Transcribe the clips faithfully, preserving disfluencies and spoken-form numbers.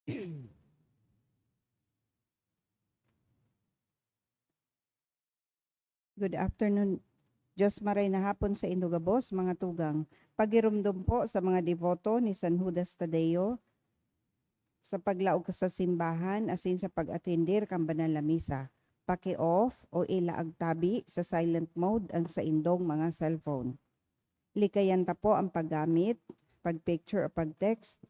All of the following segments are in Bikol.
Good afternoon. Diyos maray na hapon sa indo gabos, mga tugang. Pagiromdom po sa mga deboto ni San Judas Tadeo sa paglaog sa simbahan asin sa pag-atender kan banal na misa. Paki-off o ilaag tabi sa silent mode ang saindong mga cellphone. Likayan ta po ang paggamit, pag-picture o pag-text,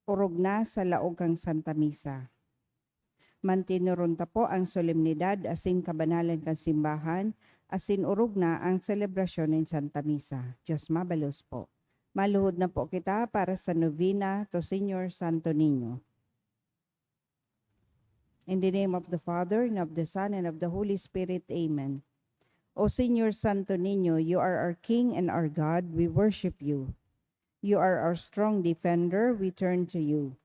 orog na sa laog kan Santa Misa. Mantinuron ta po ang solemnidad asin kabanalan kan simbahan, asin orog na ang selebrasyon nin Santa Misa. Diyos mabalos po. Maluhod na po kita para sa novena to Señor Santo Niño. In the name of the Father, and of the Son, and of the Holy Spirit. Amen. O Señor Santo Niño, you are our King and our God. We worship you. You are our strong defender. We turn to you.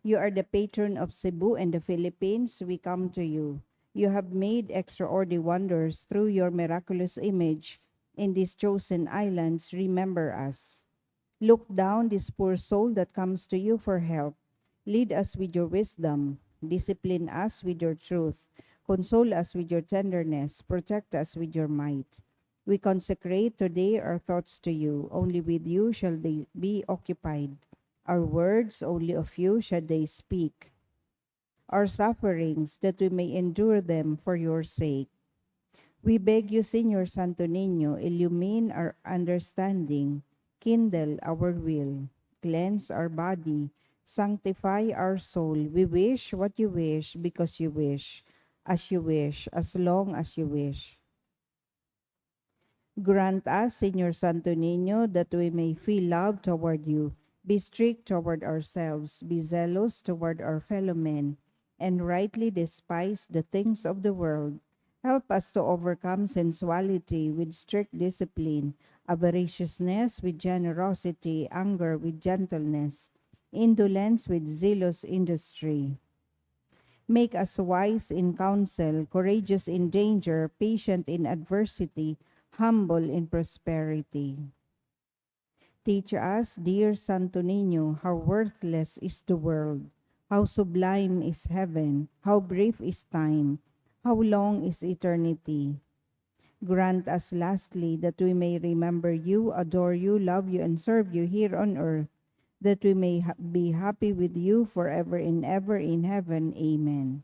You are the patron of Cebu and the Philippines. We come to you. You have made extraordinary wonders through your miraculous image in these chosen islands. Remember us. Look down this poor soul that comes to you for help. Lead us with your wisdom. Discipline us with your truth. Console us with your tenderness. Protect us with your might. We consecrate today our thoughts to you. Only with you shall they be occupied. Our words, only of you shall they speak. Our sufferings, that we may endure them for your sake. We beg you, Señor Santo Niño, illumine our understanding, kindle our will, cleanse our body, sanctify our soul. We wish what you wish, because you wish, as you wish, as long as you wish. Grant us, Señor Santo Niño, that we may feel love toward you, be strict toward ourselves, be zealous toward our fellow men, and rightly despise the things of the world. Help us to overcome sensuality with strict discipline, avariciousness with generosity, anger with gentleness, indolence with zealous industry. Make us wise in counsel, courageous in danger, patient in adversity, humble in prosperity. Teach us, dear Santo Niño, how worthless is the world, how sublime is heaven, how brief is time, how long is eternity. Grant us lastly that we may remember you, adore you, love you, and serve you here on earth, that we may ha-, be happy with you forever and ever in heaven. Amen.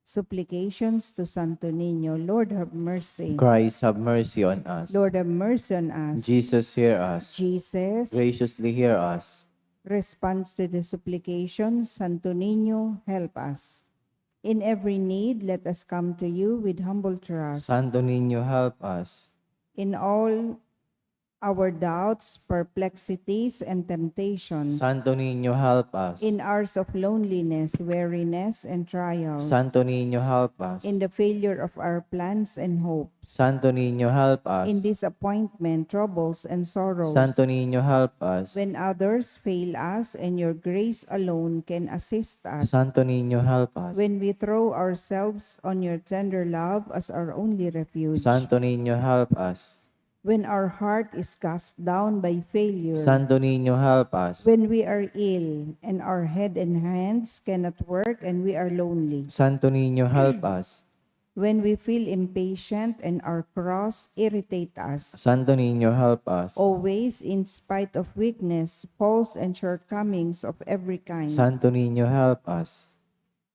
Supplications to Santo Niño. Lord, have mercy. Christ, have mercy on us. Lord, have mercy on us. Jesus, hear us. Jesus. Graciously hear us. Response to the supplication, Santo Niño, help us. In every need, let us come to you with humble trust. Santo Niño, help us. In all our doubts, perplexities, and temptations. Santo Niño, help us. In hours of loneliness, weariness, and trials. Santo Niño, help us. In the failure of our plans and hopes. Santo Niño, help us. In disappointment, troubles, and sorrows. Santo Niño, help us. When others fail us and your grace alone can assist us. Santo Niño, help us. When we throw ourselves on your tender love as our only refuge. Santo Niño, help us. When our heart is cast down by failure. Santo Niño, help us. When we are ill and our head and hands cannot work and we are lonely. Santo Niño, help us. When we feel impatient and our cross irritate us. Santo Niño, help us. Always, in spite of weakness, faults, and shortcomings of every kind. Santo Niño, help us.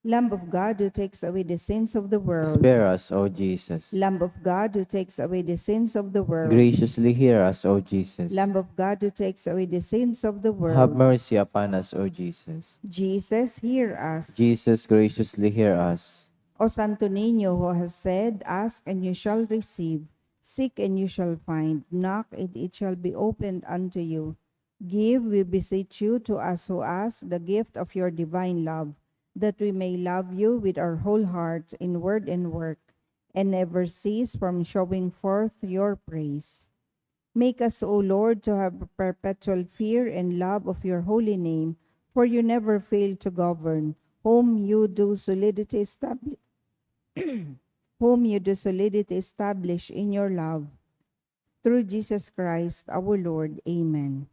Lamb of God who takes away the sins of the world. Spare us, O Jesus. Lamb of God who takes away the sins of the world. Graciously hear us, O Jesus. Lamb of God who takes away the sins of the world. Have mercy upon us, O Jesus. Jesus, hear us. Jesus, graciously hear us. O Santo Niño, who has said, "Ask and you shall receive, seek and you shall find, knock and it shall be opened unto you." Give, we beseech you, to us who ask, the gift of your divine love, that we may love you with our whole heart in word and work, and never cease from showing forth your praise. Make us, O Lord, to have a perpetual fear and love of your holy name, for you never fail to govern, whom you do solidity establi-, whom you do solidity establish in your love. Through Jesus Christ our Lord. Amen.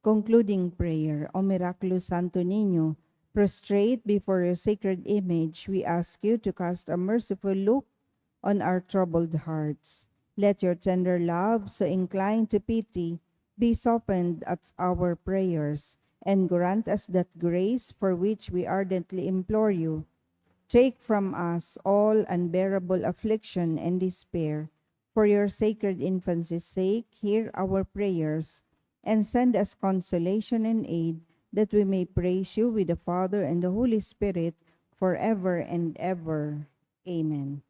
Concluding prayer. O Miraculoso Santo Niño, prostrate before your sacred image, we ask you to cast a merciful look on our troubled hearts. Let your tender love, so inclined to pity, be softened at our prayers, and grant us that grace for which we ardently implore you. Take from us all unbearable affliction and despair. For your sacred infancy's sake, hear our prayers, and send us consolation and aid, that we may praise you with the Father and the Holy Spirit forever and ever. Amen.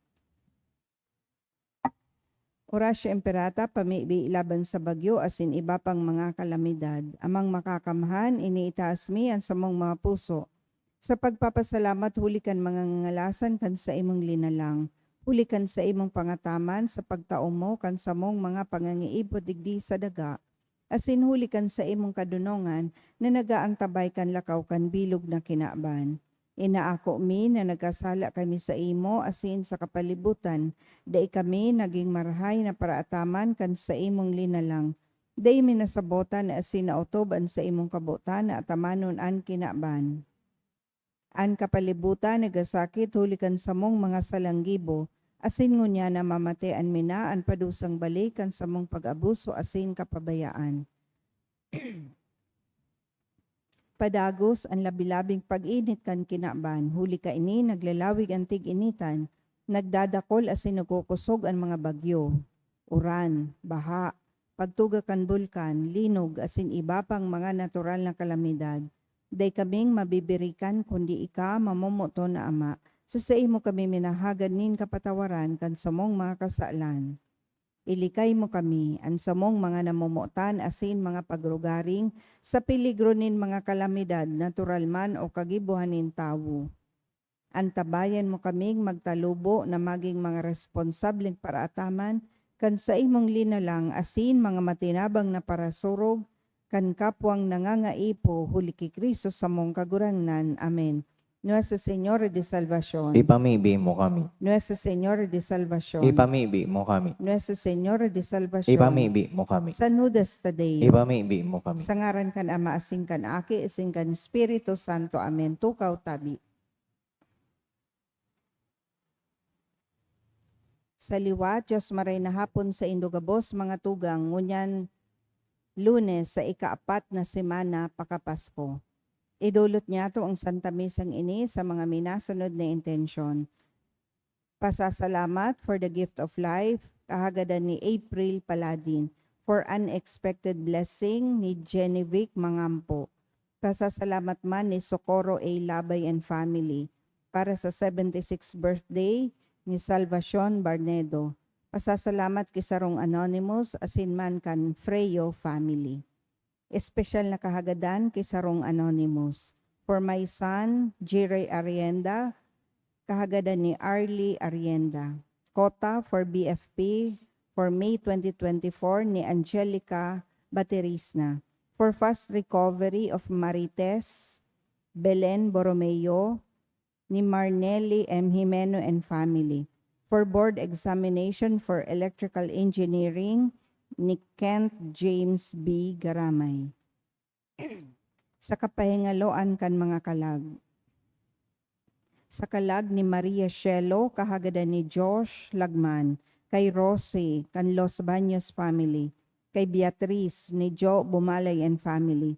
Oratio Imperata, pamibi laban sa bagyo asin iba pang mga kalamidad. Amang Makakamhan, iniitaas mi an samong mga puso sa pagpapasalamat huli kan mga ngangalasan kan saimong linalang, huli kan saimong pangataman sa pagtao mo kan samong mga pangangiipon digdi sa daga, asin huli kan saimong kadonongan na nag-aantabay kan lakaw kan bilog na kinaban. Inaako mi na nagkasala kami saimo asin sa kapalibutan, dai kami nagin marahay na paraataman kan saimong linalang. Dai mi nasabotan asin naotob an saimong kabotan na atamanon an kinaban. An kapalibutan nagasakit huli kan samong mga salang gibo, asin ngunyan namamatean mi na an padusang balik kan samong pag-abuso asin kapabayaan. Padagos an labi-labing pag-init kan kinaban, huli kaini naglalawig an tig-initan, nagdadakol asin nagkukosog an mga bagyo, uran, baha, pagtuga kan bulkan, linog, asin iba pang mga natural na kalamidad. Dai kaming mabibirikan kundi ika, mamomoton na Ama, sa saimo kami minahagad nin kapatawaran kan samong mga kasalan. Ilikay mo kami, an samong mga namomotan asin mga pagrugaring, sa peligro nin mga kalamidad, natural man o kagibohan nin tawo. Antabayan mo kaming magtalubo na magin mga responsableng paraataman kan saimong linalang asin mga matinabang na parasurog kan kapwang nangangaipo, huli ki Cristo samong Kagurangnan. Amen. Nuestra Señora de Salvacion. Ipamibi mo kami. Nuestra Señora de Salvacion. Ipamibi mo kami. Nuestra Señora de Salvacion. Ipamibi mo kami. San Judas Tadeo. Ipamibi mo kami. Sa ngaran kan Ama, asin kan Aki, asin kan Espiritu Santo. Amen. Tukaw tabi. Sa liwat, Dios maray na hapon saindo gabos, mga tugang, ngunyan Lunes sa ikaapat na semana pakapasko. Idolot niyato ang Santa Misang ini sa mga minasunod na intensyon. Pasasalamat for the gift of life, kahagadan ni April Paladin. For unexpected blessing ni Genevic Mangampo. Pasasalamat man ni Socorro A. Labay and family para sa seventy-sixth birthday ni Salvacion Barnedo. Pasasalamat ki sarong anonymous asin man kan Freyo family. Espesyal na kahagadan ki sarong anonymous. For my son, Jiray Arrienda, kahagadan ni Arlie Arrienda. Kota for B F P for May twenty twenty-four ni Angelica Baterisna. For fast recovery of Marites Belen Borromeo ni Marnelli M. Jimeno and family. For board examination for electrical engineering ni Kent James B. Garamay. Sa kapahingaloan kan mga kalag. Sa kalag ni Maria Shelo, kahagadan ni Josh Lagman, kay Rosie, kan Los Baños family, kay Beatriz, ni Jo Bumalay and family,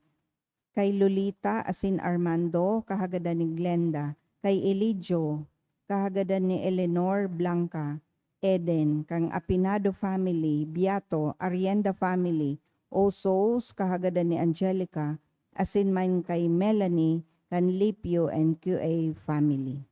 kay Lolita asin Armando, kahagadan ni Glenda, kay Elijo, kahagadan ni Eleanor Blanca, Eden, kan Apinado family, Biato, Arrienda family, Osos, kahagadan ni Angelica, asin man kay Melanie, kan Lipio and Q A family.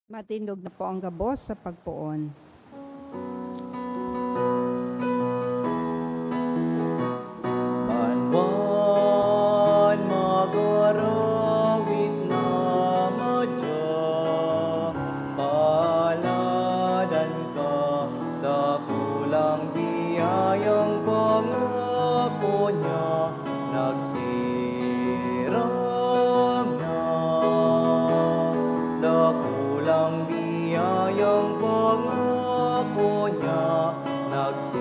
Matindog na po ang gabos sa pagpoon. Banwan mag-arawit na madya, paladan ka, dakulang biyayang pangako niya, nagsiram na. Dakulang biyayang pangako niya, nagsiram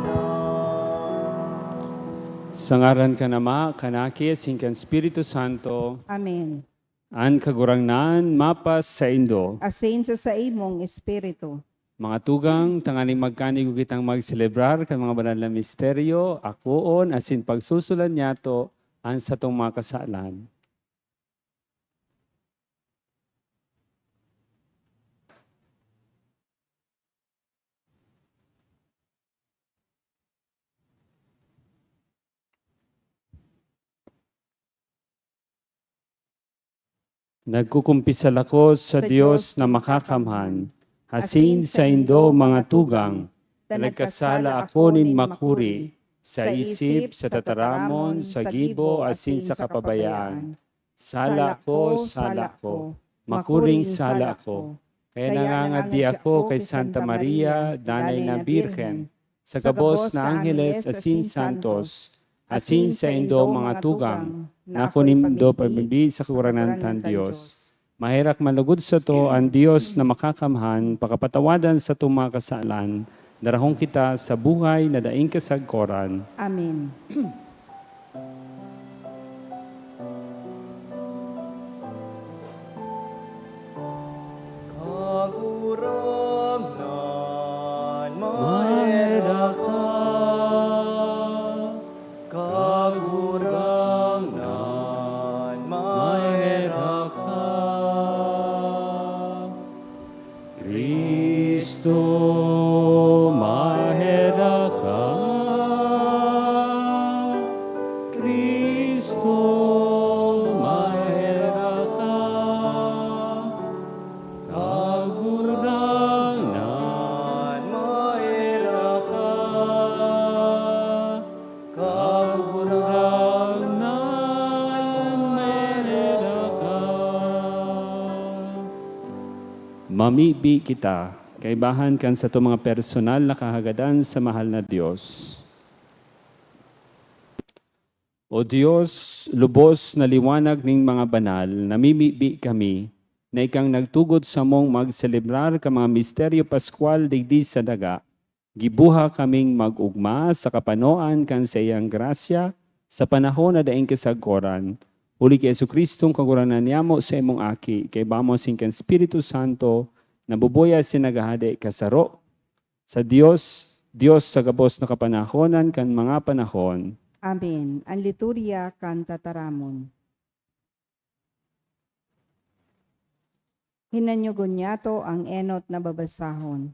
na. Sa ngaran kan Ama, kan Aki, asin kan Espiritu Santo. Amen. An Kagurangnan mapasaindo. Asin sa saimong espiritu. Mga tugang, tanganing magkanigo kitang magselebrar kan mga banal na misteryo, akoon asin pagsusulan niyato an satong mga kasalan. Nagkukumpisal ako sa Dios na makakamhan, asin saindo, mga tugang, na nagkasala ako nin makuri, sa isip, sa tataramon, sa gibo, asin sa kapabayaan. Sala ko, sala ko, makuring sala ko. Kaya nangangadi ako kay Santa Maria, danay na Birhen, sa gabos na angheles asin santos, asin saindo, mga tugang, na ako nindo pagbibi sa Kagurangnan tang Dios. Maherak manlugod sato an Dios na makakamhan pakapatawadan satong mga kasalan, darahon kita sa buhay na daing kasagkoran. Amen. Kagurangnan, maherak ka. Kagurangnan, maherak ka. Cristo, maherak ka. Cristo, maherak ka. Kagurangnan, maherak ka. Kagurangnan, maherak ka. Mamibi kita kaibahan kan satong mga personal na kahagadan sa mahal na Dios. O Dios, lubos na liwanag nin mga banal, namimibi kami na ikang nagtugot samong magselebrar kan mga misteryo paskwal digdi sa daga. Gibuha kaming mag-ogma sa kapanoan kan saiyang grasya sa panahon na daing kasagkoran, huli ki Jesu-Cristong Kagurangnan niyamo, saimong Aki, kaiba mo asin kan Espiritu Santo, nabubuhay asin naghahade kasaro sa Dios, Dios sa gabos na kapanahonan kan mga panahon. Amen. An liturya kan tataramon. Hinanyogon niyato ang enot na babasahon.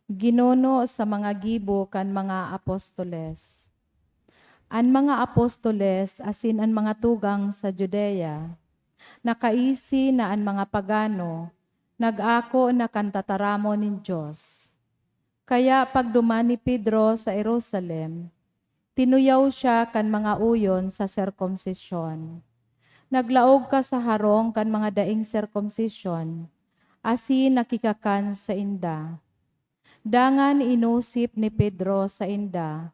Ginuno sa mga gibo kan mga apostoles. An mga apostoles asin an mga tugang sa Judea nakaisi na an mga pagano nag-ako na kan tataramon nin Dios. Kaya pagduman ni Pedro sa Jerusalem, tinuyaw siya kan mga uyon sa sirkumsisyon. Naglaog ka sa harong kan mga daing sirkumsisyon, asin nakikakan sainda. Dangan inosip ni Pedro sainda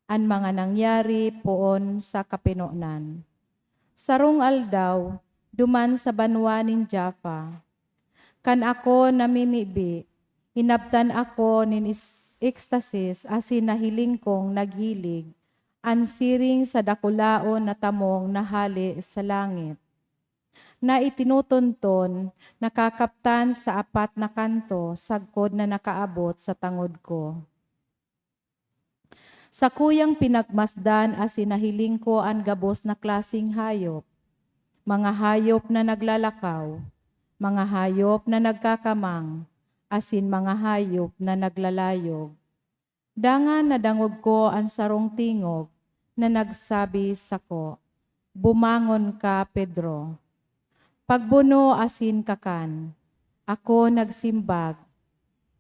an mga nangyari poon sa kapinonan. Sarong aldaw, duman sa banwa nin Jaffa, kan ako namimibi, hinabtan ako nin is- ekstasis asin nahiling kong naghilig an siring sa dakulaon na tamong na hale sa langit, na itinutunton, nakakaptan sa apat na kanto sagkod na nakaabot sa tangod ko. Sakuyang pinagmasdan asin nahiling ko an gabos na klaseng hayop, mga hayop na naglalakaw, mga hayop na nagkakamang, asin mga hayop na naglalayog. Dangan nadangog ko an sarong tingog na nagsabi sako, "Bumangon ka, Pedro. Pagbuno asin kakan." Ako nagsimbag,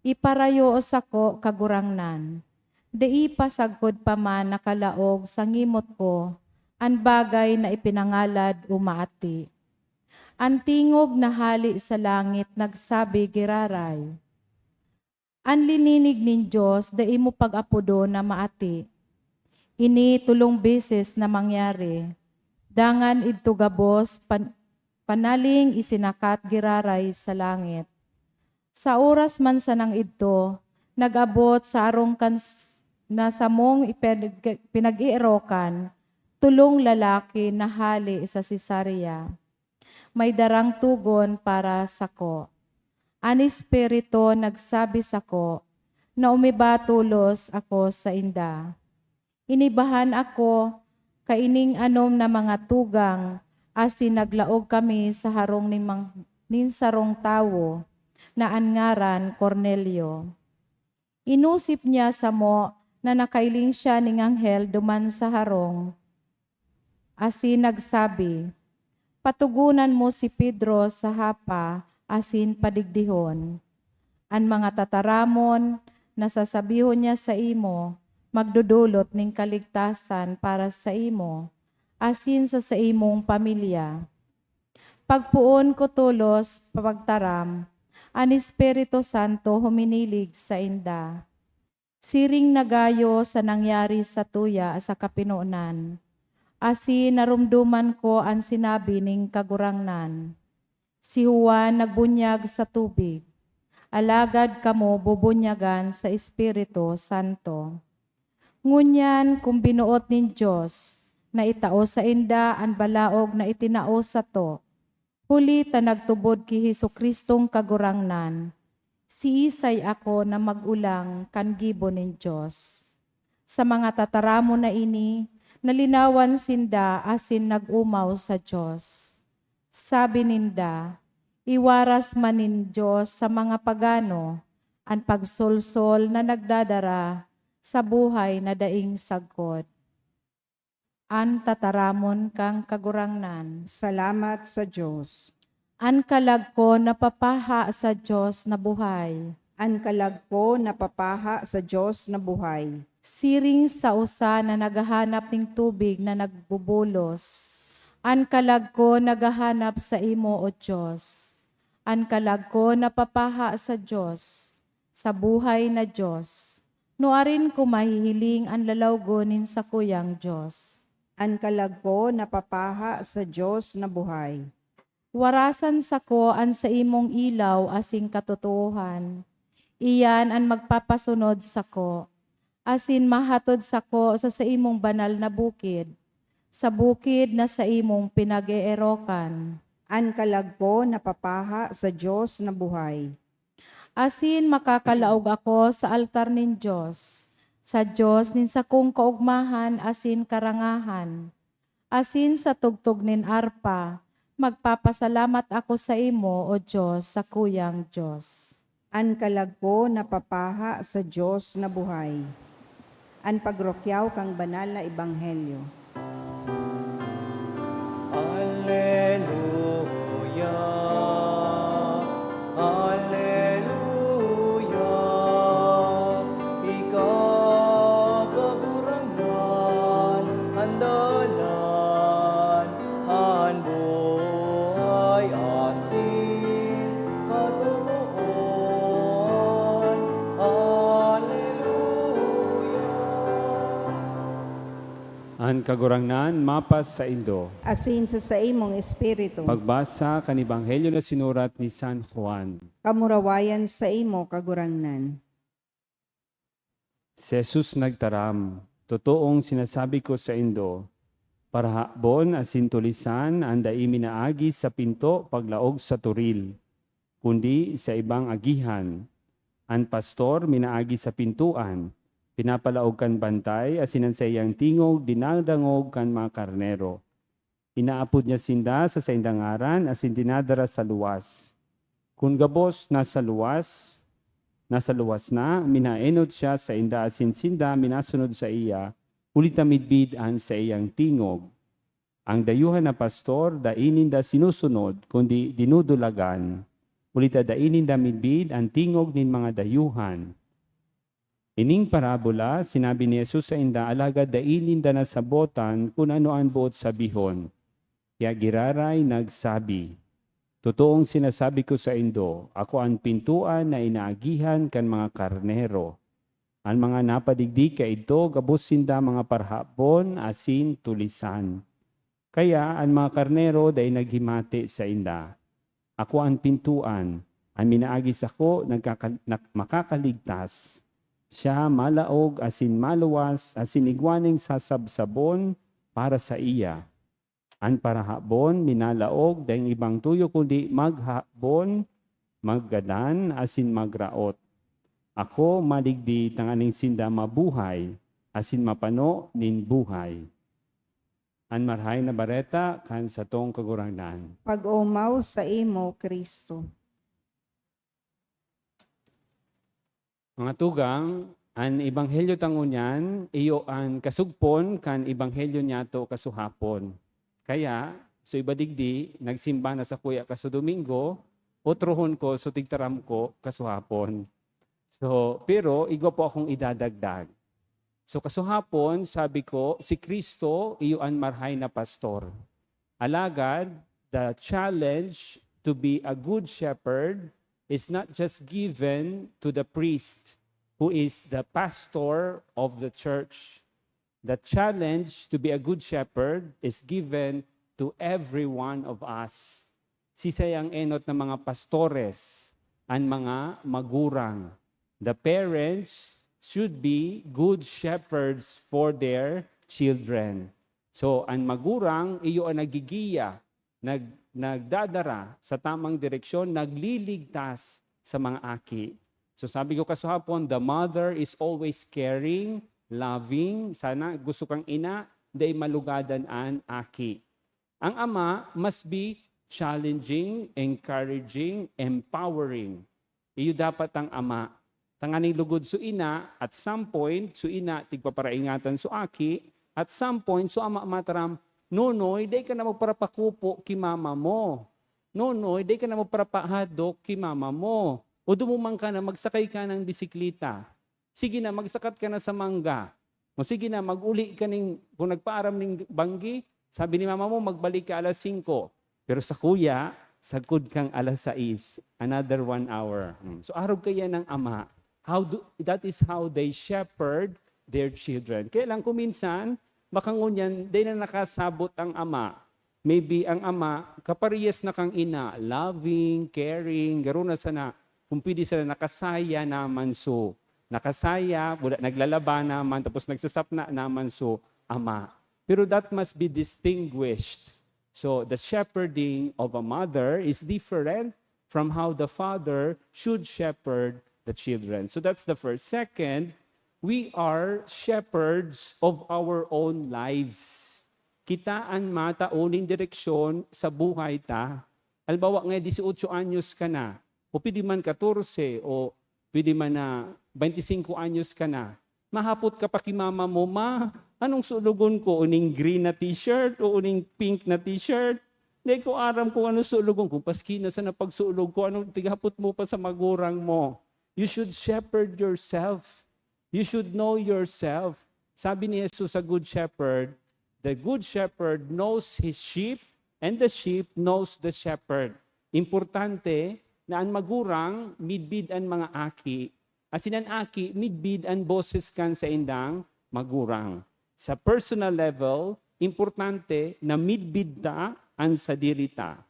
"Iparayo sako, Kagurangnan, dai pa sagkod pa man nakalaog sa ngimot ko an bagay na ipinangalad o maati." An tingog na hale sa langit nagsabi giraray, "An lininig nin Dios dai mo pag-apodon na maati." Ini tolong beses na mangyari. Dangan idto gabos pan-, panaling isinakat giraray sa langit. Sa oras man sanang idto, nag-abot sa arong kan s-, na samong ipinag-, pinag-eerokan, tolong lalaki na hale sa Cesarea. May darang togon para sako. An Espiritu nagsabi sako na umiba tolos ako sainda. Inibahan ako kaining anom na mga tugang asin naglaog kami sa harong nin mang-, nin sarong tawo na an ngaran Cornelio. Inosip niya samo na nakailing siya nin anghel duman sa harong, asin nagsabi, "Patogonan mo si Pedro sa hapa asin padigdihon. An mga tataramon na sasabihon niya saimo magdodolot nin kaligtasan para saimo asin sa saimong pamilya." Pagpoon ko tolos pagtaram, an Espiritu Santo huminilig sainda. Siring na gayo sa nangyari satuya sa kapinonan, asin naromdoman ko an sinabi nin Kagurangnan, "Si Juan nagbunyag sa tubig, alagad kamo bubunyagan sa Espiritu Santo." Ngunyan, kun binoot nin Dios na itao sainda an balaog na itinao sato, huli ta nagtubod ki Jesu-Cristong Kagurangnan, siisay ako na mag-olang kan gibo nin Dios? Sa mga tataramon na ini, nalinawan sinda asin nag-omaw sa Dios. Sabi ninda, "Iwaras man nin Dios sa mga pagano an pagsolsol na nagdadara sa buhay na daing sagkod." An tataramon kan Kagurangnan. Salamat sa Dios. An kalag ko napapaha sa Dios na buhay. An kalag ko napapaha sa Dios na buhay. Siring sa usa na naghahanap nin tubig na nagbubulos, an kalag ko naghahanap saimo, O Dios. An kalag ko napapaha sa Dios, sa buhay na Dios. Nuarin ko mahihiling an lalawgon nin sakuyang Dios. An kalag ko napapaha sa Dios na buhay. Warasan sako an saimong ilaw asin katotoohan. Iyan an magpapasunod sako, asin mahatod sako sa saimong banal na bukid, sa bukid na saimong pinag-eerokan. An kalag ko napapaha sa Dios na buhay. Asin makakalaog ako sa altar nin Dios, sa Dios nin sakong kaogmahan asin karangahan, asin sa tugtog nin arpa, magpapasalamat ako saimo, O Dios, sakuyang Dios. An kalag ko napapaha sa Dios na buhay. An pagrukyaw kan banal na ebanghelyo. Aleluya, aleluya, ikaw, Kagurangnan, an dalan, an buhay, asin katotoohan. Aleluya. An Kagurangnan mapas saindo. Asin sa saimong espiritu. Pagbasa kan Ebanghelyo na sinurat ni San Juan. Kamurawayan saimo, Kagurangnan. Si Jesus nagtaram, "Totoong sinasabi ko saindo, parahabon asin tulisan an dai minaagi sa pinto paglaog sa toril, kundi sa ibang agihan. An pastor minaagi sa pintoan, pinapalaog kan bantay, asin an saiyang tingog dinadangog kan mga karnero. Inaapod niya sinda sa saindang ngaran asin dinadara sa luwas. Kun gabos nasa luwas, Nasa luwas na, minaenot siya sainda asin sinda minasunod saiya, huli ta midbid an saiyang tingog. Ang dayuhan na pastor, dai ninda sinusunod, kundi dinudulagan, huli ta dai ninda midbid an tingog nin mga dayuhan. Ining parabola, sinabi ni Jesus sainda, alagad dai ninda nasabotan kun ano an boot sabihon. Kaya giraray nagsabi, "Totoong sinasabi ko saindo, ako an pintoan na inaagihan kan mga karnero. An mga napadigdi kaidto gabos sinda mga parahabon asin tulisan. Kaya an mga karnero dai naghimati sainda. Ako an pintoan, an minaagi sako nagkaka- nak- makakaligtas. Siya malaog asin maluwas asin igwa nin sasabsabon para saiya. An parahabon minalaog, daing ibang tuyo kundi maghabon, maggadan, asin magraot. Ako madigdi tanganing sinda mabuhay asin mapano nin buhay." An Marahay na Bareta kan satong Kagurangnan. Pag-omaw saimo, Cristo. Mga tugang, an ebanghelyo ta ngunyan iyo an kasugpon kan ebanghelyo niyato kasuhapon. Kaya, so iba digdi, nagsimba na sakuya kaso Domingo, otrohon ko so tigtaram ko kasuhapon. So, pero igwa po akong idadagdag. So, kasuhapon, sabi ko, si Cristo iyo an marhay na pastor. Alagad, the challenge to be a good shepherd is not just given to the priest, who is the pastor of the church. The challenge to be a good shepherd is given to every one of us. Sisay ang enot na mga pastores? An mga magurang. The parents should be good shepherds for their children. So, an magurang, iyo an nagigiya, nag-, nagdadara sa tamang direksyon, nagliligtas sa mga aki. So, sabi ko kasuhapon, the mother is always caring, loving. Sana gusto kang ina, dai malugadan an aki. Ang ama must be challenging, encouraging, empowering. Iyo dapat ang ama. Tanganing lugod so ina, at some point, so ina, tigpaparaingatan so aki, at some point, so ama mataram, "Nonoy, dai ka na magparapakupo ki mama mo. Nonoy, dai ka na magparapahadok ki mama mo. O dumuman ka na, magsakay ka ng bisikleta. Sige na, magsakat ka na sa mangga. O sige na, mag-uli ka ning, kung nagpaaram ning banggi, sabi ni mama mo, magbalik ka alas singko. Pero sakuya, sagkod kang alas sais, another one hour." Hmm. So, arog kaya ng ama. How do, that is how they shepherd their children. Kaya lang, kung minsan, baka ngunyan, di na nakasabot ang ama. Maybe ang ama, kaparehas na kang ina, loving, caring, garo na sana, kung pwede sana, nakasaya naman so. Nakasaya, wala, naglalaba naman, tapos nagsasapna naman so ama. Pero that must be distinguished. So, the shepherding of a mother is different from how the father should shepherd the children. So, that's the first. Second, we are shepherds of our own lives. Kita an matao nin direksyon sa buhay ta. Halimbawa, nga dieciocho anyos ka na, o pwede man katorse, o pwede man na twenty-five anyos ka na, mahapot ka pa ki mama mo, "Ma, anong sulogon ko? Uning green na t-shirt o uning pink na t-shirt? Di ko aram kung anong sulogon ko." Paski na sa napagsulog ko, anong tighapot mo pa sa magurang mo? You should shepherd yourself. You should know yourself. Sabi ni Jesus sa Good Shepherd, "The Good Shepherd knows his sheep, and the sheep knows the shepherd." Importante na an magurang midbid an mga aki, asin an aki midbid an boses kan saindang magurang. Sa personal level, importante na midbid ta an sadiri ta.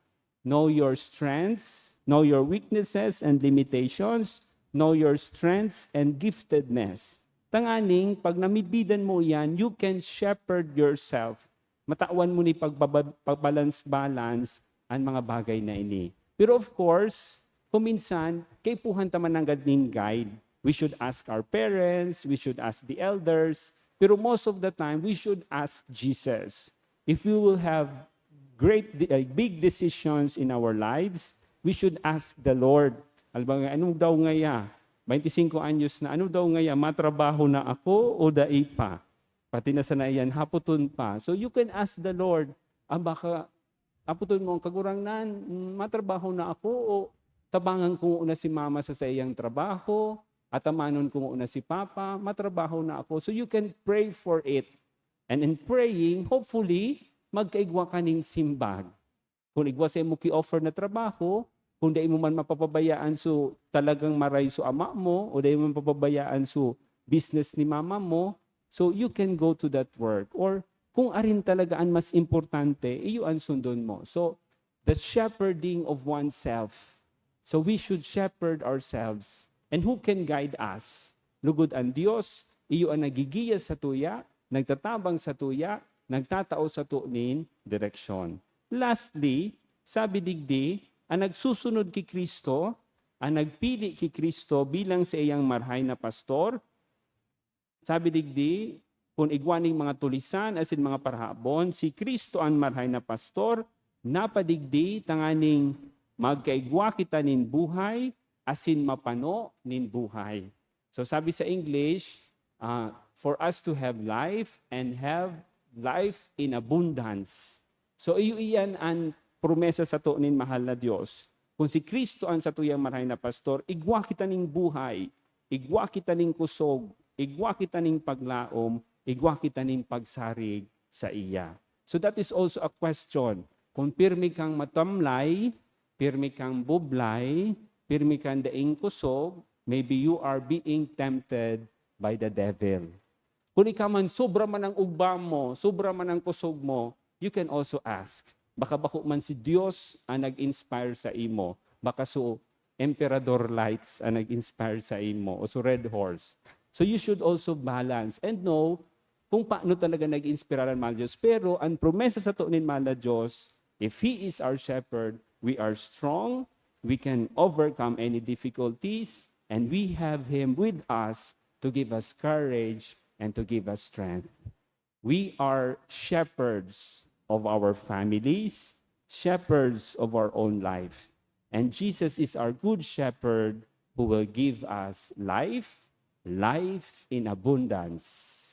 Know your strengths, know your weaknesses and limitations, know your strengths and giftedness. Tanganing, pag namidbidan mo iyan, you can shepherd yourself. Matawan mo ni pagbaba-, pagbalance-balance an mga bagay na ini. Pero of course, kung minsan, kaipuhan ta man nanggad nin guide. We should ask our parents, we should ask the elders, pero most of the time, we should ask Jesus. If we will have great de-, uh, big decisions in our lives, we should ask the Lord. Alba nga, "Anong daw ngaya? Bainti singko anyos na, ano daw ngaya, matrabaho na ako o dai pa? Pati na sana iyan, hapoton pa. So you can ask the Lord, ah, baka hapoton mo, "Kagurangnan, mm, matrabaho na ako o tabangan ko na si mama sa saiyang trabaho, atamanon ko na si papa, matrabaho na ako." So you can pray for it. And in praying, hopefully, magkaigwa ka ning simbag. Kung igwa saimo ki-offer na trabaho, kung dai mo man mapapabayaan, so talagang maray so ama mo, o dai mo mapapabayaan so business ni mama mo, so you can go to that work. Or kung arin talaga an mas importante, iyo an sundon mo. So, the shepherding of oneself. So we should shepherd ourselves. And who can guide us? Lugod an Dios, iyo an nagigiya satuya, nagtatabang satuya, nagtatao sato nin direksyon. Lastly, sabi digdi, an nagsusunod ki Cristo, an nagpili ki Cristo bilang saiyang marhay na pastor, sabi digdi, kun igwa ning mga tulisan asin mga parahabon, si Cristo an marhay na pastor, napadigdi tanganing magkaigwa kita nin buhay asin mapano nin buhay. So sabi sa English, ah, "For us to have life and have life in abundance." So iyo iyan an promesa sato nin mahal na Dios. Kun si Cristo an satuyang marhay na pastor, igwa kita nin buhay, igwa kita nin kusog, igwa kita nin paglaom, igwa kita nin pagsarig saiya. So that is also a question. Kung pirmi kang matamlay, pirmi kang bublay, pirmi kang daing kusog, maybe you are being tempted by the devil. Kun ika man, sobra man ang ugba mo, sobra man ang kusog mo, you can also ask. Baka bako man si Dios ang nag-inspire sa imo. Baka so Emperador Lights ang nag-inspire sa imo, o so Red Horse. So you should also balance and know kung paano talaga nag-inspira ang mahal na Dios. Pero ang promesa sato nin mahal na Dios, if He is our shepherd, we are strong, we can overcome any difficulties, and we have Him with us to give us courage and to give us strength. We are shepherds of our families, shepherds of our own life. And Jesus is our good shepherd who will give us life, life in abundance.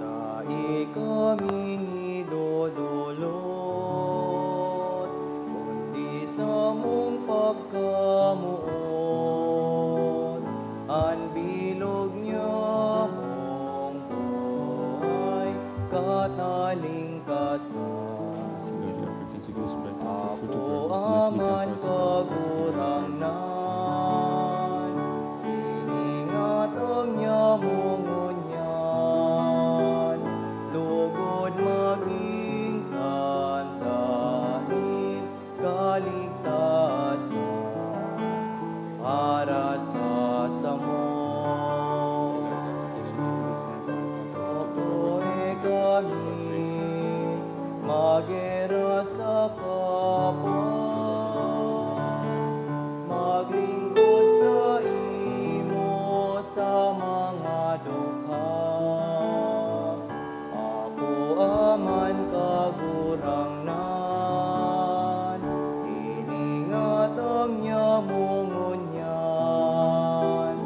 Dai kaming idodolot, kundi samong pagkamoot, an bilog niyamong buhay, katalingkasan. Ako aman Kagurangnan, iningat ang niya mo ngunyan, lugod maging tanda nin kaligtasan para sa samo. Puri kami, magera sa Papa, maglingkod sa imo sa mga dukha. Ako aman Kagurangnan, iningat ang niya mo ngunyan,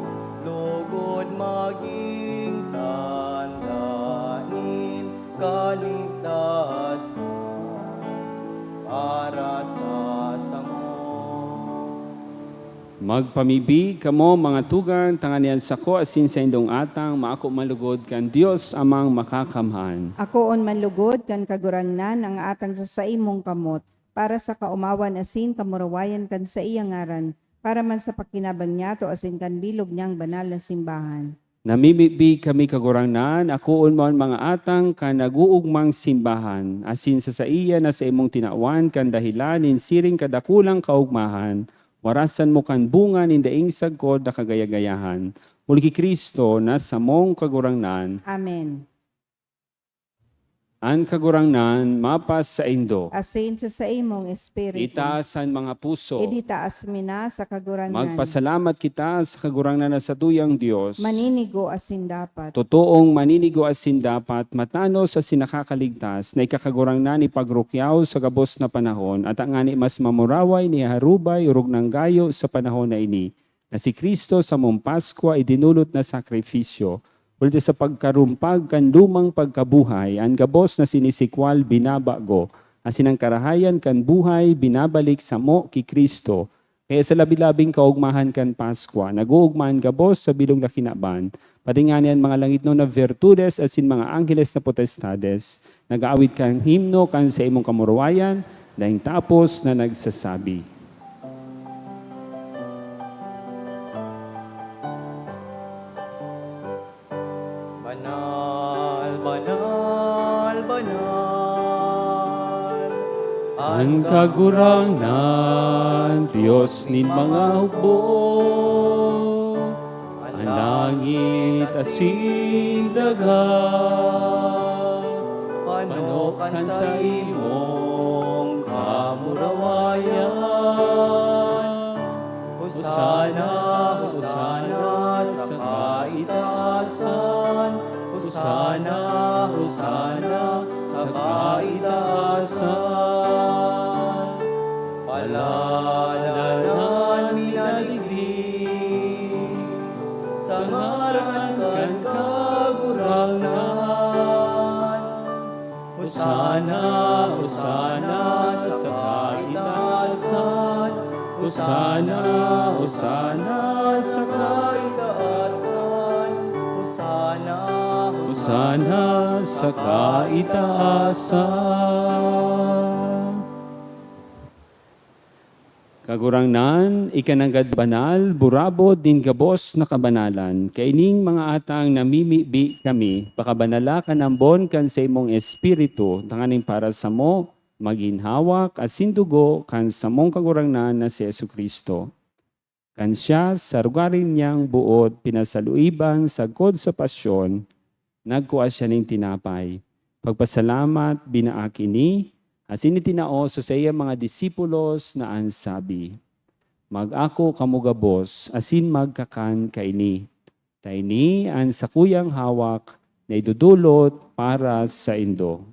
lugod maging tanda nin kaligtasan para sa samo. Magpamibi kamo, mga tugang, tanganing an sako asin saindong atang maako man lugod kan Dios Amang Makakamhan. Akoon man lugod kan Kagurangnan ang atang sa saimong kamot, para sa kaomawan asin kamurawayan kan saiyang ngaran, para man sa pakinabang niyato asin kan bilog niyang banal na simbahan. Namimibi kami, Kagurangnan, akoon mo an mga atang kan nag-oogmang simbahan, asin sa saiya na saimong tinawan kan dahelan nin siring kadakulang kaogmahan, warasan mo kan bunga nin daing sagkod na kagaya-gayahan. Huli ki Cristo na samong Kagurangnan. Amen. An Kagurangnan mapasaindo. Asin sa saimong espiritu. Itaas an mga puso. Iditaas mi na sa Kagurangnan. Magpasalamat kita sa Kagurangnan na satuyang Dios. Maninigo asin dapat. Totoong maninigo asin dapat, matanos asin nakakaligtas, na ika, Kagurangnan, ipagrukyaw sa gabos na panahon, at ngani mas mamuraway ni harubay orog nanggayo sa panahon na ini, na si Cristo samong Paskwa idinolot na sakrifisyo, huli ta sa pagkarumpag kan lumang pagkabuhay, an gabos na sinisikwal binabago, asin an karahayan kan buhay binabalik samo ki Cristo. Kaya sa labi-labing kaogmahan kan Paskwa, nag-oogma an gabos sa bilog na kinaban, pati ngani an mga langitnon na virtudes asin mga angheles na potestades, nag-aawit kan himno kan saimong kamurawayan, daing tapos na nagsasabi, "Banal, banal, banal, an Kagurangnan, Dios nin mga hukbo. An langit asin daga, pano kan saimong kamurawayan. Hosana, Hosana sa kaitaasan. Hosana, Hosana sa kaitaasan. Paladanan mi na digdi sa ngaran kan Kagurangnan. Hosana, Hosana sa kaitaasan. Hosana, Hosana sa kaitaasan. Hosana, Hosana sa kaitaasan." Kagurangnan, ika nanggad banal, burabod nin gabos na kabanalan. Kaining mga atang namimibi kami, pakabanala kan ambon kan saimong Espiritu, tanganing para samo, magin hawak asin dugo kan samong Kagurangnan na si Jesu-Cristo. Kan siya, sa arogarin niyang boot pinasaluiban sagkod sa pasyon, nagkua siya nin tinapay. Pagpasalamat, binaak ini, asin itinao sa saiyang mga disipulos na an sabi, "Mag-ako kamo gabos asin magkakan kaini, ta ini an sakuyang hawak na idodolot para saindo."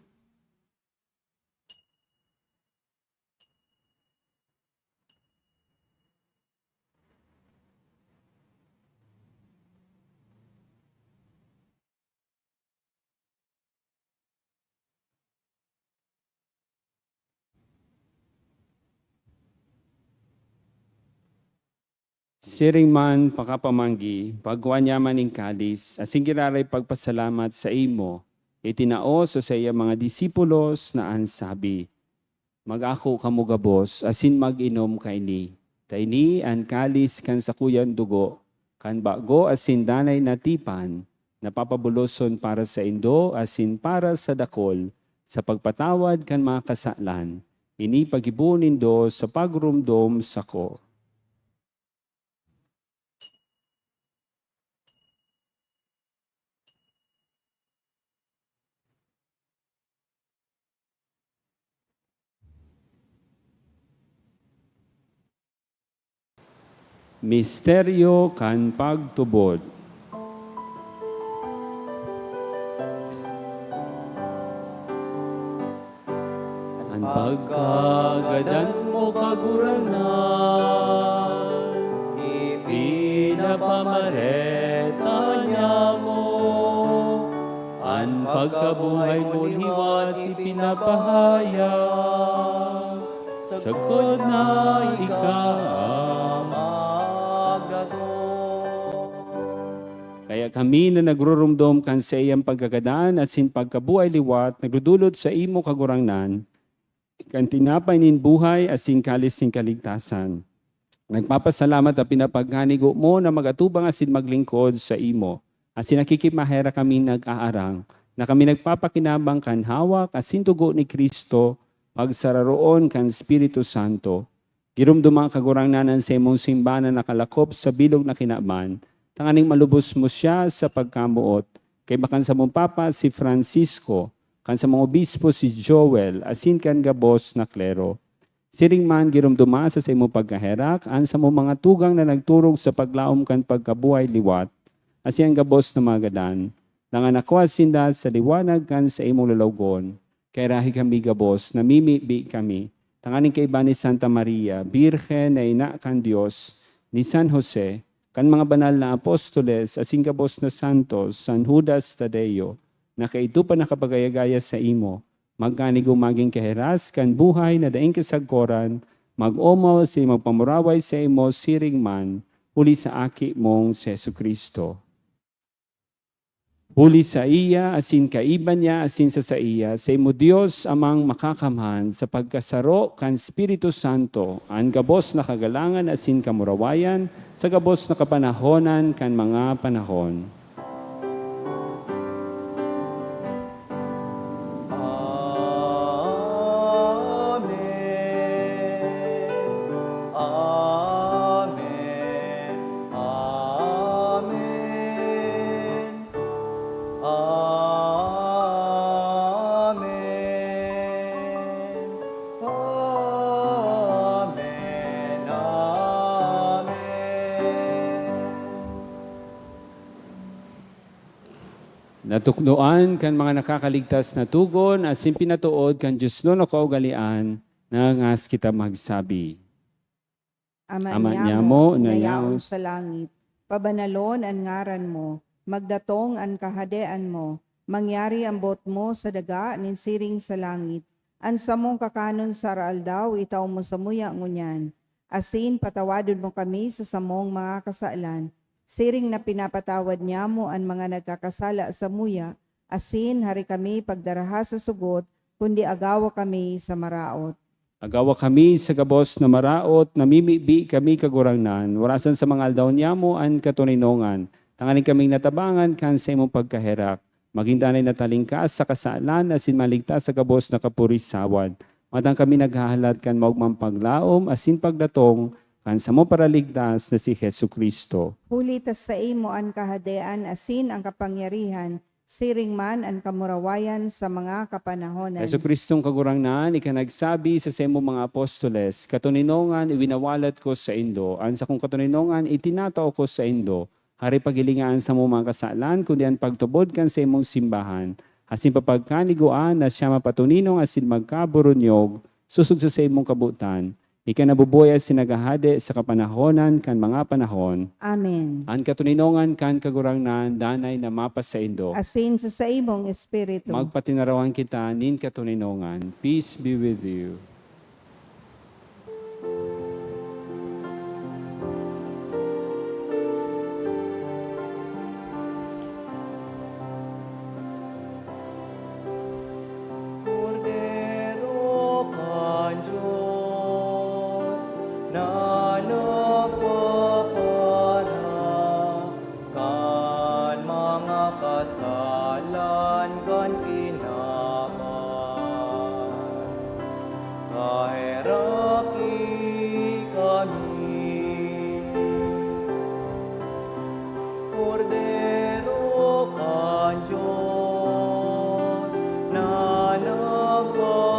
Siring man pakapamanggi, pagkua niya man nin kalis, asin giraray pagpasalamat saimo, itinao sa saiyang mga disipulos na an sabi, "Mag-ako kamo gabos asin mag-inom kaini. Ta ini an kalis kan sakuyang dugo, kan bago asin danay na tipan, na papabuloson para saindo asin para sa dakul, sa pagpatawad kan mga kasalan. Ini paggibo nindo sa pagromdom sako." Misteryo kan pagtubod. An pagkagadan mo, Kagurangnan, ipinapamareta niamo. An pagkabuhay mo liwat ipinapahayag, sagkod na ika magdato. Kaya kami na nagruromdom kan saiyang pagkagadan asin pagkabuhay liwat, nagdodolot saimo, Kagurangnan, kan tinapay nin buhay asin kalis nin kaligtasan. Nagpapasalamat ta pinapaghanigo mo na mag-atubang asin maglingkod saimo. Asin nakikimaherak kami nag-aarang na kami nagpapakinabang kan hawak asin dugo ni Cristo, pagsararoon kan Espiritu Santo. Giromdoma, Kagurangnan, an saimong simbahan na nakalakop sa bilog na kinaban, tanganing malubos mo siya sa pagkamoot. Kaiba kan samong Papa, si Francisco, kan samong obispo si Joel, asin kan gabos na klero. Siring man, giromdoma sa saimong pagkaherak an samong mga tugang na nagturog sa paglaom kan pagkabuhay liwat, asin an gabos na mga gadan, dangan nakua sinda sa liwanag kan saimong lalawogon. Kaya rahi kami gabos, namimibi kami, tanganing kaiba ni Santa Maria, Birhen na ina kan Dios, ni San Jose, kan mga banal na apostoles, asin gabos na santos, San Judas Tadeo, na kaidto pa nakapagayagaya saimo, magkanigo magin kahiras kan buhay na daing kasagkoran, mag-omaw asin magpamuraway saimo siring man, huli sa Aki mong si Jesu-Cristo. Huli saiya, asin kaiba niya, asin sa saiya, saimo Dios, Amang Makakamhan, sa pagkasaro kan Espiritu Santo, an gabos na kagalangan asin kamurawayan, sa gabos na kapanahonan kan mga panahon. Amen. Amen. Amen. Amen. Amen. Amen. Natukdoan kan mga nakakaligtas na tugon asin pinatood kan diosnon na kaugalean, nangangas kita magsabi. Ama Ama niamo, niamo, na na yaon yaon sa langit, pabanalon an ngaran mo, magdatong an kahadean mo, mangyari an boot mo sa daga nin siring sa langit. An samong kakanon sa araaldaw itao mo samuya ngunyan, asin patawadon mo kami sa samong mga kasalan, siring na pinapatawad niamo an mga nagkakasala samuya, asin hari kami pagdaraha sa sugot, kundi agawa kami sa maraot. Agawa kami sa gabos na maraot, namimibi kami, Kagurangnan, warasan sa mga aldaw niyamo an katoninongan, tanganing kaming natabangan kan saimong pagkaherak, magin danay na talingkas sa kasalan asin maligtas sa gabos na kapurisawan. Matang kami naghahalat kan maogmang paglaom asin pagdatong kan samong Paraligtas na si Jesu-Cristo. Huli ta saimo an kahadean asin an kapangyarihan, siring man an kamurawayan sa mga kapanahonan. Jesu-Cristong Kagurangnan, ika nagsabi sa saimong mga apostoles, "Katoninongan iwinawalat ko saindo, an sakong katoninongan itinatao ko saindo." Hari, paghilinga an samong mga kasalan, kundi an pagtubod kan saimong simbahan, asin papagkaniguan na siya mapatoninong asin magkaburunyog, sosog sa saimong kabotan. Ika nabubuhay asin naghahade sa kapanahonan kan mga panahon. Amen. An katoninongan kan Kagurangnan danay na mapasaindo. Asin sa saimong espiritu. Magpatinarawan kita nin katoninongan. Peace be with you. Kordero kan Dios na nagpapara kan mga kasalan kan kinaban, kaheraki kami. Kordero kan Dios na nagpapara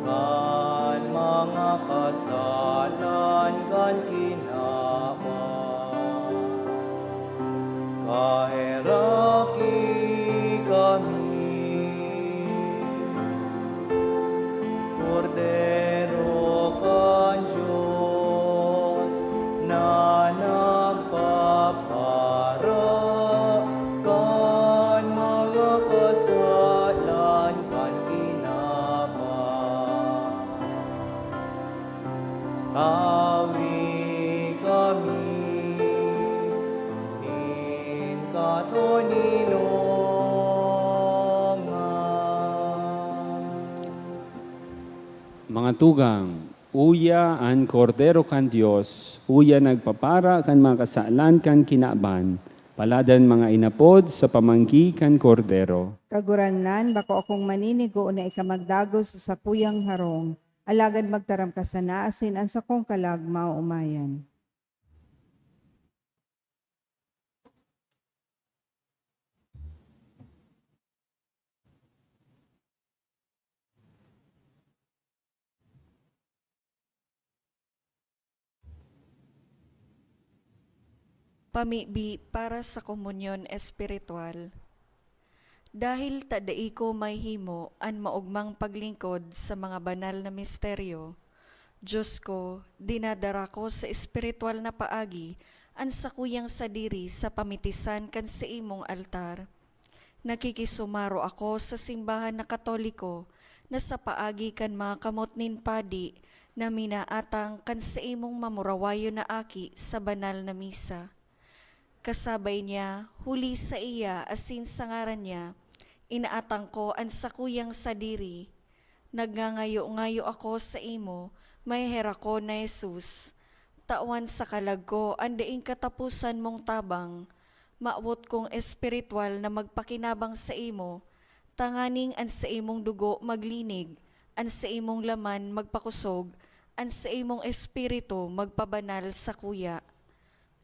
kan mga kasalan kan kinaban, kaheraki kami. Kordero kan Dios na nagpapara kan mga kasalan kan kinaban, awi kami nin katoninongan. Mga tugang, uya an Kordero kan Dios, uya nagpapara kan mga kasalan kan kinaban, paladan mga inapod sa pamanggi kan Kordero. Kagurangnan, bako akong maninigo na ika magdagos sa sakuyang harong, alagad magtaram ka sana asin an sakong kalag maoomayan. Pamibi para sa komunyon espiritual. Dahil ta dai ko mahihimo an maogmang paglingkod sa mga banal na misteryo, Diyos ko, dinadara ko sa espiritual na paagi an sakuyang sadiri sa pamitisan kan saimong altar. Nakikisumaro ako sa simbahan na Katoliko na sa paagi kan mga kamot nin padi na minaatang kan saimong mamurawayon na aki sa banal na misa. Kasabay niya, huli saiya asin sa ngaran niya, inaatang ko an sakuyang sadiri. Nagngangayo-ngayo ako saimo, maheherakon na Jesus. Tawan sa kalag ko an daing kataposan mong tabang. Mawot kong espiritual na magpakinabang saimo, tanganing an saimong dugo maglinig, an saimong laman magpakosog, an saimong espiritu magpabanal sakuya.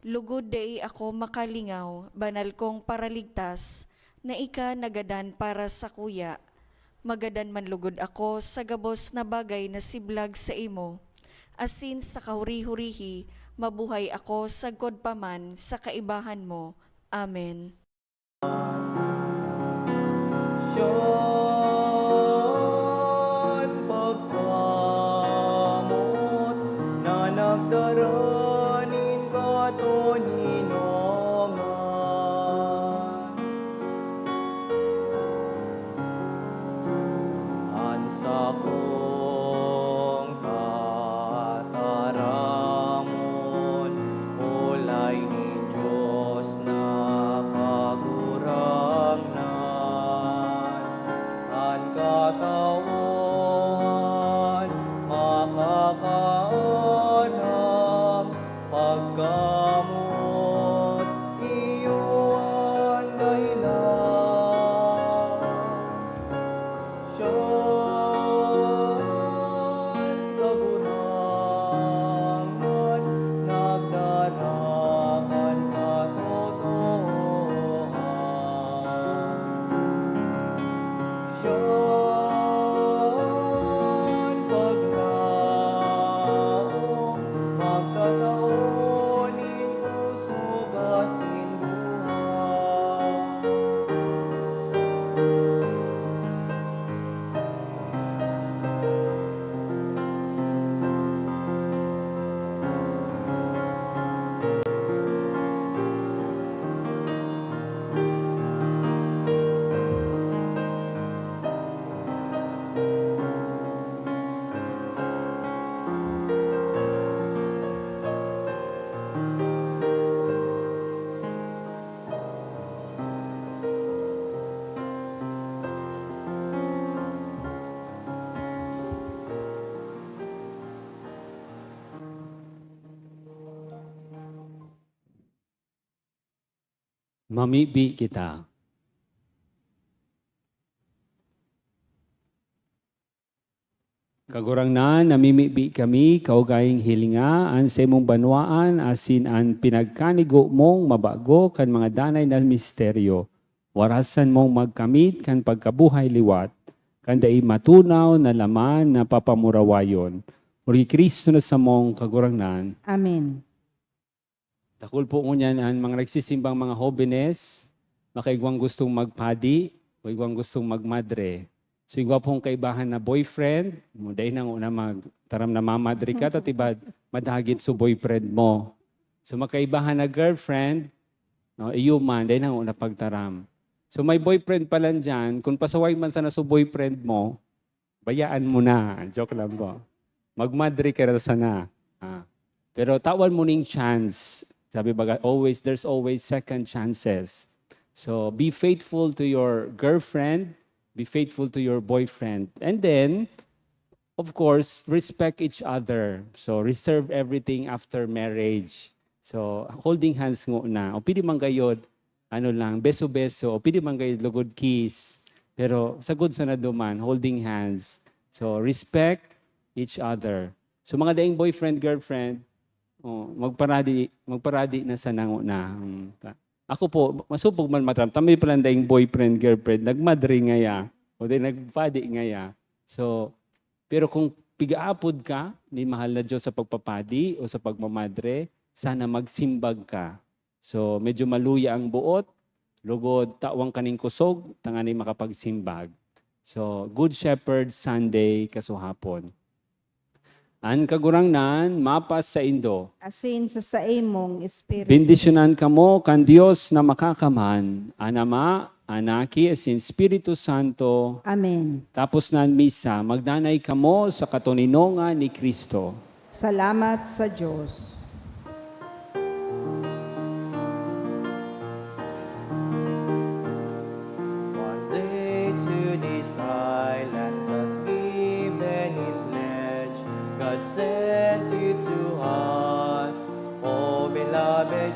Lugod dai ako makalingaw, banal kong Paraligtas, na ika nagadan para sakuya. Magadan man lugod ako sa gabos na bagay na siblag saimo, asin sa kahuri-hurihi mabuhay ako sagkod pa man sa kaibahan mo. Amen. Siyan pagkamoot na nagdara nin katoninongan. An sakong tataramon, olay nin Dios na Kagurangnan. An katawan makakaaram, pagkamoot iyo an dahilan. Siyan Kagurangnan, nagdara kan katotoohan. Siyan paglaom, magtatao nin kusog asin buhay. Mamibi kita. Kagurangnan, namimibi kami, kaugayong hilinga an saimong banwaan asin an pinagkanigo mong mabago kan mga danay na misteryo. Warasan mong magkamit kan pagkabuhay liwat, kan dai matunaw na laman na papamurawayon. Uri Cristo na samong Kagurangnan. Amen. Dakul po ngunyan an mga nagsisimbang mga hobenes, makaigwang gustong magpadi o igwang gustong magmadre. So, igwa pong kaibahan na boyfriend, mo, dai na nguna magtaram na mamadre ka, ta tiba, madagit so boyfriend mo. So, makaibahan na girlfriend, no, iyo man, dai na nguna pagtaram. So, may boyfriend pa lang dyan, kung pasaway man sana so boyfriend mo, bayaan mo na. Joke lang po. Magmadre ka na sana. Ah. Pero tawan mo ning chance. Sabi baga, always, there's always second chances. So, be faithful to your girlfriend, be faithful to your boyfriend. And then, of course, respect each other. So, reserve everything after marriage. So, holding hands nguna. O pwede man gayod, ano lang, beso-beso. O pwede man gayod lugod kiss. Pero sagod sana duman, holding hands. So, respect each other. So, mga daing boyfriend, girlfriend, oh, magparadi, magparadi na sana nguna. Mm, ta-, ako po, masupog man mataram, ta may palan daing boyfriend, girlfriend, nagmadre ngaya, o di nagpadi ngaya. So, pero kung pigaapod ka ni mahal na Diyos sa pagpapadi o sa pagmamadre, sana magsimbag ka. So, medyo maluya ang buot, lugod tawan kaning kusog, tanganing makapagsimbag. So, Good Shepherd Sunday kasuhapon. An Kagurangnan mapasaindo. Asin sa saimong espiritu. Bendisyonan kamo kan Dios na Makakamhan, an Ama, an Aki, asin Espiritu Santo. Amen. Tapos na an misa, magdanay kamo sa katoninongan ni Cristo. Salamat sa Diyos. One day to these islands as given in pledge, God sent you to us, O beloved